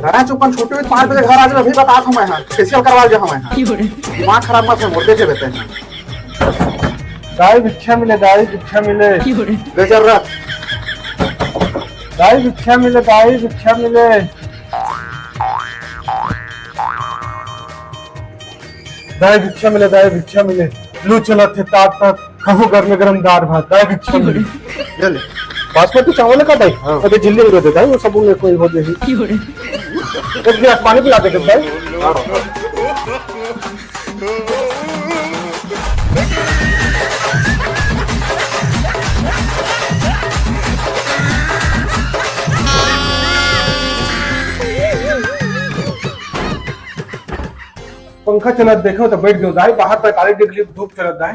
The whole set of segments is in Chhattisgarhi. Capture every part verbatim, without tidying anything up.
भैंस अपन छुट्टी हुई, पाँच बजे घर आ जाबे, अभी बतात हँव मैं हा, फेशियल करवा लेबे हँव मैं हा। दिमाग खराब मत कर मोर, देखे बेटे। दाई भिक्षा मिले, दाई भिक्षा मिले। ले चल रख। दाई भिक्षा मिले, दाई भिक्षा मिले। दाई भिक्षा मिले, दाई भिक्षा मिले। लू चलत हे तात तात, खाहूँ गरमे गरम दार भात, दाई भिक्षा मिले। ले ले। बासमती चावल का दाई? हाँ। अबे झिल्ली दे दे दाई, वो सब में कोई हो जाही। एक गिलास पानी पिला दे दाई। हाँ। पंखा चलत देखेंव त बइठ गेंव दाई, बाहर पैंतालीस डिग्री धूप चलत दाई।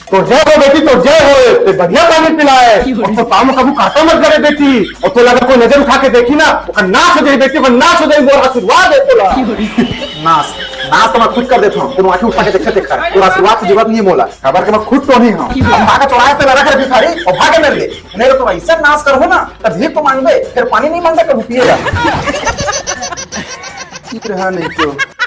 तोर जय हो बेटी, तोर जय हो, ते बढ़िया पानी पिलाए। अउ तोर पाँव में कभू कांटा मत गड़े बेटी, अउ तोला अगर कोई नजर उठा के देखी ना, ओकर नाश हो जाही बेटी, ओकर नाश हो जाही, मोर आशीर्वाद हे तोला। नाश, नाश तो मैं खुद कर देथँव, कोनो आँखी उठा के देखे तेखर, तोर आशीर्वाद के जरूरत नहीं हे मोला, काबर के मैं खुद तो नहीं हँव। अब भागा चौराहे से लड़ा कर भिखारी, अउ भागे मेर ले, नहीं तो तोर अइसन नाश करहूँ ना, तब भीख तो मांगबे, फिर पानी नहीं मांगबे, कभू पिएगा। रहा नहीं तो।